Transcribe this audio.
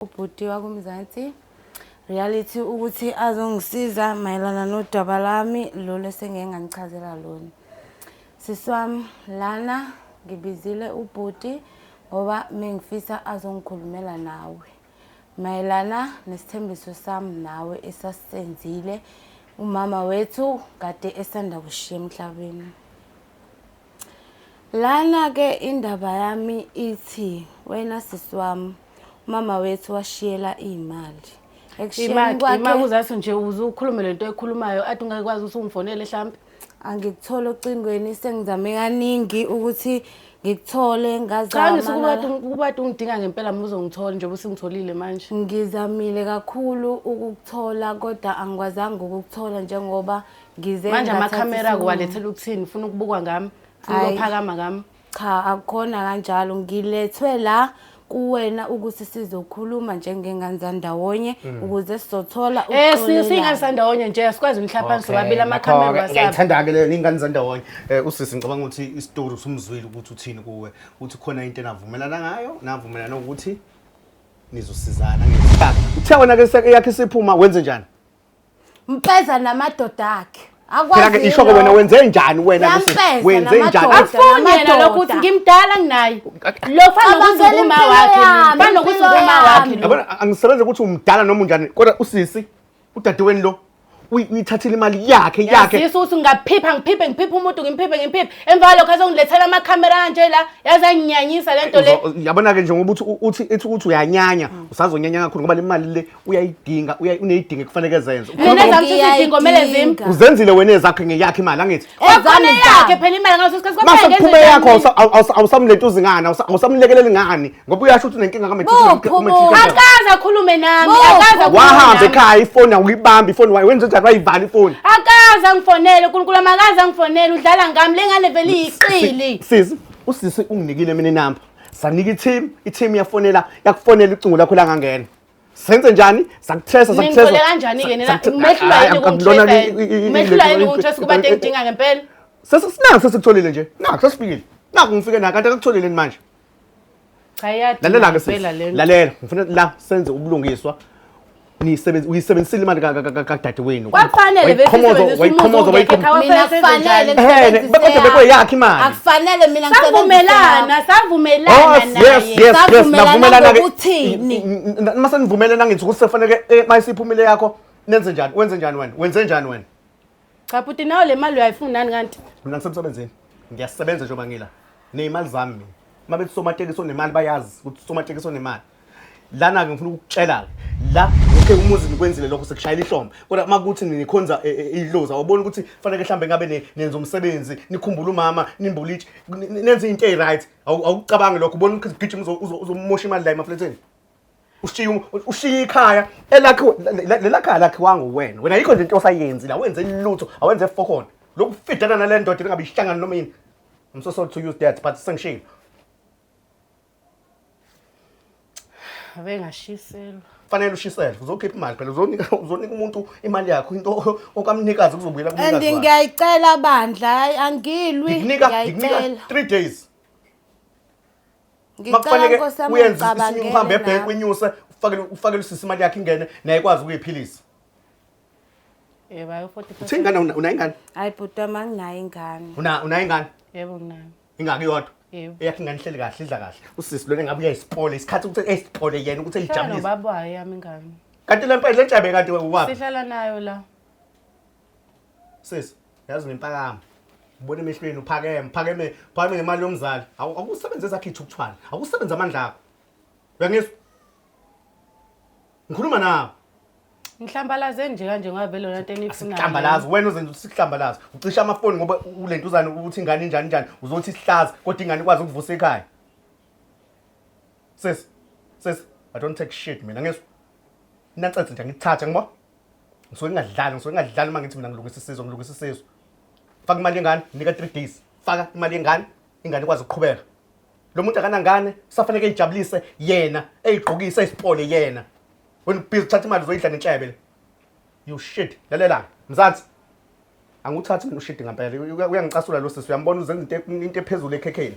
Ubhuti wakuMzansi Reality ukuthi azongisiza mayelana nodaba lami lolu esengike nganichazela lona. Sisi wami lana ngibizile ubhuti ngoba mengifisa azongikhulumela nawe mayelana nesithembiso sami nawe esasisenzile umama wethu kade esanda kushiya emhlabeni. Lana ke indaba yami ithi wena sisi wami umama wethu washiyela iy'mali. Ekushiyeni Ima kwakhe kuzathi nje uze ukhulume lento ekhulumayo ade ungakwazi ukuthi ungifonele hlampe. Angikutholi ocingweni, sengizame kaningi ukuthi ngikuthole. Cha, Ngazama ngisuke ukuba ungidinga ngempela mina uzongithola njengoba usungitholile manje. Ngizamile kakhulu ukukuthola kodwa angikwazanga ukukuthola njengoba ngize Manje ngathatha amakhamera isinqumo. kuwalethela ukuthini? Ufuna ukubukwa ngami? Ufuna Hhayi. ukuphakama ngami? Cha, akukhona kanjalo. Ngilethwe la kuwena ukuthi sizokhuluma njengengane zandawonye ukuze sizothola ukuxolelana. Siyingane sandawonye nje, asikwazi umhlaba phansi sobabili amakhamera Ngakho-ke, wasaphi. Ngiyayithanda-ke leyo niy'ngane zandawonye. Usisi ngicabanga ukuthi isitori usumzwile ukuthi uthini kuwe. Uthi khona into enavumelana ngayo, navumelana ukuthi nizosizana ngesikhathi. Uthe wena ke eyakhe isiphuma wenze njani? Mpeza namadoda akhe. Phela ke Akwazi isho ke wena wenze njani wena kusisi? Yampeza Wenze njani? namadoda. Akufuni yena lokho ukuthi Namadoda. ngimdala nginaye. Lo fana nokuthi Cabangela nguma impilo wakhe. yami, Fana nokuthi impilo nguma wakhe yami. lo. Yabona angisebenze ukuthi umdala noma unjani kodwa usisi udadewenu lo uyithathile imali yakhe yakhe. Yazisa ukuthi ngingaphipha ngiphiphe ngiphiphe umuntu ngimphiphe ngiphiphe emva kwalokho azongilethela amakhamera kanje la, yaze anginyanyisa le nto le. Yabona-ke njengoba uthi uthi ethi ukuthi uyanyanya usazonyanya kakhulu ngoba le mali le uyayidinga uneyidinga ekufanele ezenze. Mina ezami izidingo kumele zimi. Ngiyayidinga. Uzenzile wena ezakhe ngeyakhe imali angithi? Kwakhona Ezami eyakhe zami. phela imali ngaleso sikhathi Mase kwaphela kuphume yakho awusamlentuzi ngani awusamlekeleli ngani ngoba uyasho ukuthi unenkinga Buphi ubu? Akaze akhulume nami, Buphi? akaze akhulume Wahamba nami. ekhaya ifoni awuyibambi ifoni wenze njani wayivala ifoni? Akaze angifonele, uNkulunkulu amakaze angifonele, udlala ngami le ngane vele iyiqili. Sisi, usisi unginikile mina inamba. Sanika i-team, i-team yafonela, yakufonela ucingo lakho langangena. Senze njani? Sakuthesa, sakuthesa. Ningithole kanjani-ke nina? Mehlulwa yini ukungitrace? Mehlulwa yini ukungitrace kuba into engidinga ngempela? Sesinaku sesikutholile nje. Naku sesifikile. Naku ngifike na kanti akakutholile manje. Cha, iyadinga Lalela ke sisi. ngempela le nto. Lalela, ngifuna la senze ubulungiswa. Niyisebenzi uyisebenzisile imali kadadewenu. Kwakufanele vele Wayiqhomoza, sisebenzise wayiqhomoza, umuzi ungekho wayiqhomoza. ekhaya, Mina kwafanele senze kufanele njani? ngisebenzise Kodwa yami. bekuyeyakhe imali. Akufanele mina ngisebenzise Savumelana, yami. savumelana Oh, yes, naye. yes, yes, Savumelana navumelana ke. ngokuthini? Mase nivumelana ngithi ukuthi sekufanele mayisiphumile yakho nenze njani? Wenze njani wena? Wenze njani wena? Cha bhuti, nawe le mali uyayifuna nani kanti? Mina ngisemsebenzini. Ngiyasebenza njengoba ngila. Nezimali zami mina. Uma bethi somatekisi onemali bayazi ukuthi somatekisi onemali. Lana-ke ngifuna ukukutshela-ke la, okay, umuzi nikwenzile lokho sekushayela ihlombe kodwa uma kuthi nikhonza idlozi awuboni ukuthi fanele mhlambe ngabe nenza umsebenzi nikhumbule umama nimbule itshe nenze into eyi-right. Awukucabangi lokho ubona ukuthi gijima uzomosha imali la emafletheni ushiye ushiye ikhaya elakhiwe lela khaya lakhiwanga uwena wena yikho nje into osayenzi la wenze lutho awenze fokhona lokhu fidana nale ndoda ingabe ihlangana noma yini. I'm so sorry to use that but sengishilo. Ave ngashiselwa. Fanele ushiselwe, uzokhipha imali phela, uzonika umuntu imali yakho into okamnikazi kuzobuyela And kumnikazi wakhe. ngiyayicela bandla, hayi angilwi, Ngikunika ngiyayicela. 3 days. Ngicela Makufanele Nkosi yami uyenze ungicabangele uhambe ebhenki nami. unyuse ufakele usisi imali yakhe ingene naye ikwazi ukuyiphilisa. Yebo, ayo 40%. Uthe ingane unayo ingane? Hayi bhuti wami anginayo ingane. Unayo ingane? Yebo nginayo. Ingaki yodwa? Yebo. Eyakhe ingane ihleli kahle idla kahle. Usisi lona ngabe uyayisipola isikhathi ukuthi eyisipole yena ukuthi Sihlala eyijabulise. nobaba wayo yami ingane. Kanti le mpela lentshebe kanti ubaba. Sihlala nayo la. Sisi, yazi nempakamo. Ubona emehlweni uphakeme, phakeme, phakeme ngemali yomzali. Awusebenze ezakhe ithukuthwane. Awusebenze amandla akho. Uyangizwa? Ngikhuluma nawe. Ngihlambalaze nje kanje ngoba vele lona nto eniyifunayo. Asihlambalazi wena uzenza ukuthi sikuhlambalaze. Ucisha amafoni ngoba ulentuzana ukuthi ingane injani njani uzothi isihlaza kodwa ingane ikwazi ukuvusa ekhaya. Sis, sis, I don't take shit mina ngizwa. Nacethe nje ngithathe ngibo. Ngisuke ngingadlali, ngisuke ngingadlali uma ngithi mina ngilungisa isizwe, ngilungisa isizwe. Faka imali yengane, nika 3 days. Faka imali yengane, ingane ikwazi ukuqhubeka. Lo muntu akanangane, usafanele eyijabulise yena, eyigqokise, eyisipole yena. Wena ubhizi uthatha imali uzoyidla nentshebe le. You shit. Lalela Mzansi. Anguthathi mina ushidi ngempela. Uyangicasula lo sisi, uyambona uzenza into ephezulu ekhekheni.